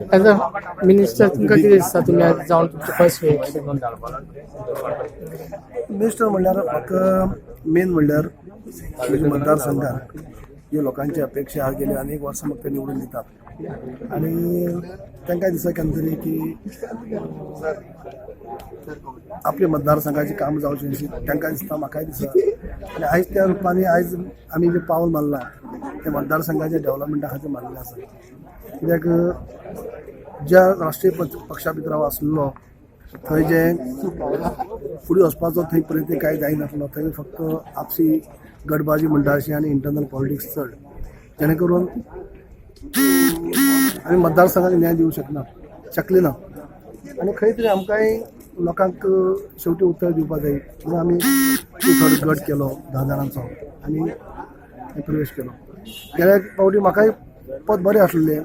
As a minister तुमकां कितें दिसता, तुमी आज जावन तुमचे फर्स्ट वीक? मिनिस्टर म्हणल्यार म्हाका मेन म्हणल्यार म्हज्या मतदारसंघात ज्यो लोकांची अपेक्षा आहा, गेली अनेक वर्सां म्हाका ते निवडून दितात आनी तांकां दिसता केन्ना तरी की आपल्या मतदारसंघाचें काम जावचें अशें तांकां दिसता, म्हाकाय दिसता. आनी आयज त्या रुपांनी आयज आमी जें पावल मारलां तें मतदारसंघाच्या डेव्हलपमेंटा खातीर मारलें आसा. कित्याक ज्या राष्ट्रीय पक्षा भितर हांव आसलेलो थंय जें फुडें वचपाचो थंय प्रयत्न कांय जायनासलो. थंय फक्त आपसी गटबाजी म्हणटा अशी आनी इंटरनल पॉलिटिक्स चड, जेणे करून आमी मतदारसंघाक न्याय दिवंक शकना, शकली ना. आनी खंय तरी आमकांय लोकांक शेवटी उत्तर दिवपाक जाय म्हणून आमी थोडो गट केलो 10 जाणांचो आनी प्रवेश केलो. गेल्या फावटी म्हाकाय पद बरें आसलें,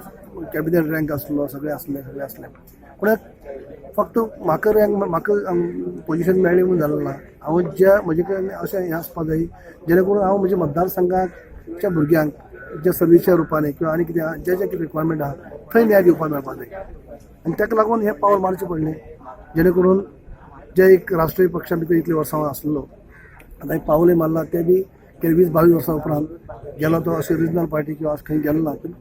कॅबिनेट रँक आसलो, सगळें आसलें, सगळें आसलें. पूण फक्त म्हाका रँक, म्हाका पोजिशन मेळ्ळें म्हणून जालें ना. हांव ज्या म्हजे कडेन अशें हें आसपाक जाय जेणे करून हांव म्हज्या मतदारसंघाच्या भुरग्यांक ज्या सर्विसच्या रुपाने किंवा आनी कितें जे जे कितें रिक्वायरमेंट आहा थंय न्याय दिवपाक मेळपाक जाय. आनी ताका लागून हें पावल मारचें पडलें, जेणे करून जे एक राष्ट्रीय पक्षा भितर इतलीं वर्सां हांव आसलेलो, आतां एक पावलय मारलां तें बी गेले 20-22 वर्सां उपरांत गेलो तो अशें रिजनल पार्टी किंवा अशें खंय गेलो ना, पूण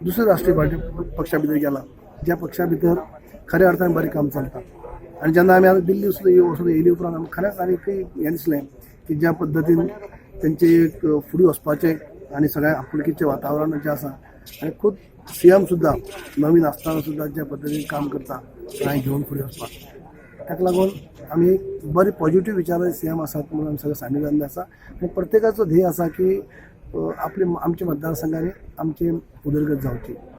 दुसऱ्या राष्ट्रीय पार्टी पक्षा भितर गेला, ज्या पक्षा भितर खऱ्या अर्थान बरें काम चलता. आनी जेन्ना आमी आतां दिल्ली वचून येयली उपरांत आमकां खरेंच आनी हें दिसलें की ज्या पद्दतीन तेंचे एक फुडें वचपाचें आनी सगळ्या आपुलकीचें वातावरण जें आसा आनी खूद सीएम सुद्दां नवीन आसतना सुद्दां ज्या पद्दतीन काम करता सगळ्यांक घेवन फुडें वचपाक, ताका लागून आमी बरे पॉझिटिव्ह विचार सीएम आसात म्हणून आमी सगळे सामील जाल्ले आसा. आनी प्रत्येकाचो ध्येय आसा की आपले आमच्या मतदारसंघांनी आमची उदरगत जावची.